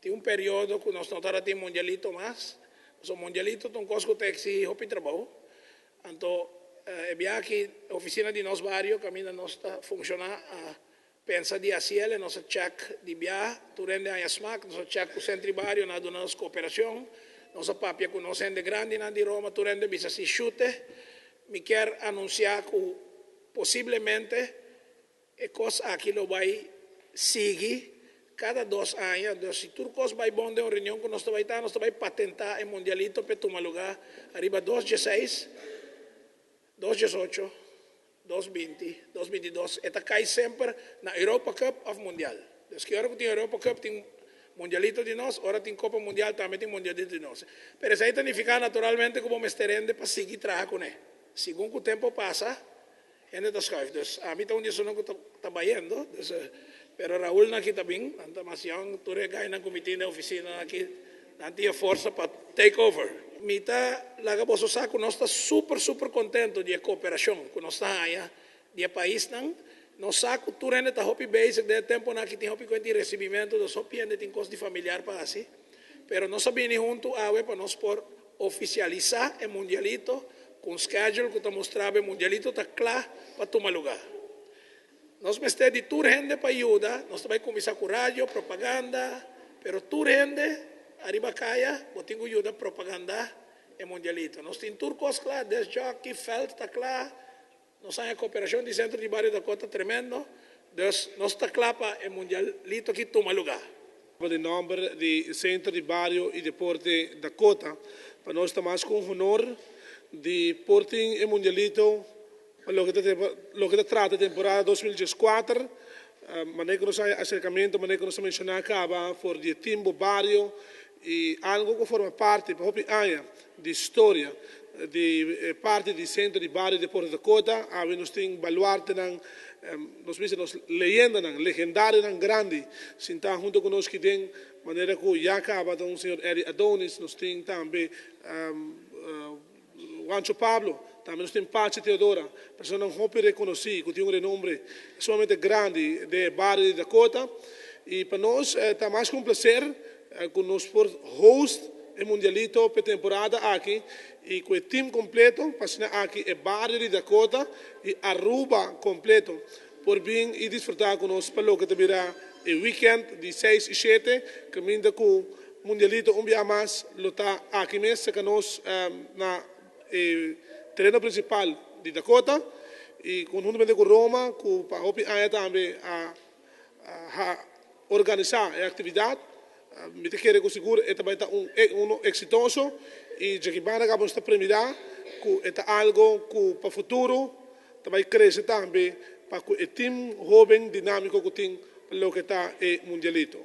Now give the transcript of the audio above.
Tin un periodo ku nos no tabatin mundialito mas. Pasobra mundialito ta un kos ku ta eksihí hopi trabou. Anto e biaha aki ofisina di nos bario kaminda nos ta funshoná a pensa di hasiel e nos a chèk di biaha tur hende haña smak. Nos a chèk ku Sentri Bario nan a duna nos kooperashon. Nos a papia ku nos hende grandinan di Roma tur hende bisa si shute. Mi kier anunsiá ku posiblemente E kos aki lo bai sigui kada dos aña, dus si tur kos bai bon den un reunion ku nos ta bai ta, nos ta bai patentá e mundialito p'e tuma lugá ariba dos dieseis, dos diesocho, dos binti, dos bintidos. E ta kai semper na Europa Cup òf Mundial. Dus ki ora ku tin Europa Cup tin mundialito di nos, ora tin Kopa Mundial tambe tin mundialito di nos. Pero esei ta nifiká naturalmente ku bo mester hende pa sigui traha kuné. Segun ku tempu pasa, Hende ta schuif, dus ami ta un di esunnan ku ta bayendo, dus pero Raulnan aki ta bin, nan ta mas yong, tur e gainan ku mi tin den ofisina aki, nan tin e forsa pa take over. Mi ta laga boso sa ku nos ta super super kontento di e kooperashon ku nos ta haña di e paisnan. Nos sa ku tur hende ta hopi bezig den e temponan aki, tin hopi kuenta di resibimentu, dus hopi hende tin kos di familiar pa hasi, pero nos a bini huntu awe pa nos por Ofisialisá e mundialito ku un schedule ku ta mustra bo e mundialito ta kla pa tuma lugá. Nos mester di tur hende pa yuda, nos ta bai kuminsá ku radio, propaganda, pero tur hende ariba kaya bo tin ku yuda propagandá e mundialito. Nos tin tur kos kla, disc jockey, vèlt ta kla, nos haña koperashon di Sentro di Bario Dakota tremendo, dus nos ta kla pa e mundialito aki tuma lugá. Pa di nomber di Centro di Bario y Deporte Dakota, pa nos ta mas cu un honor di por tin e Mundialito pa loke ta loke ta trata temporada 2014. Manera cu nos a haya acercamento, manera cu nos a menciona caba for di e team Bo Bario y algo cu forma parti pa hopi aña di historia di parti di Centro di Bario Deporte Dakota. Awe nos tin baluartenan, nos bisa nos leyendanan, legendarionan grandi sintá hunto ku nos kiden, manera ku ya kaba ta un señor Eddie Adonis, nos tin tambe Juancho Pablo, tambe nos tin Pachi Teodora, personanan hopi rekonosí ku tin un renombre sumamente grandi den e bario di Dakota. I pa nos ta mas ku un plaser Cu nos por host e Mundialito p'e temporada aki y cu e team completo, pa asina aki e bario di Dakota y Aruba completo por bin y disfruta cu nos pa loke ta bira e weekend di seis y shete, caminda cu Mundialito un bia mas lo ta aki mes cerca nos na e tereno principal di Dakota y conhuntamente cu Roma cu pa hopi aña tambe a Organisá e aktividat, mi ta kere ku sigur e ta bai ta un uno eksitoso i dje ki banda kaba nos ta premidá ku e ta algo ku pa futuro ta bai krese tambe pa ku e tim hóben dinámiko ku tin pa loke ta e mundialito.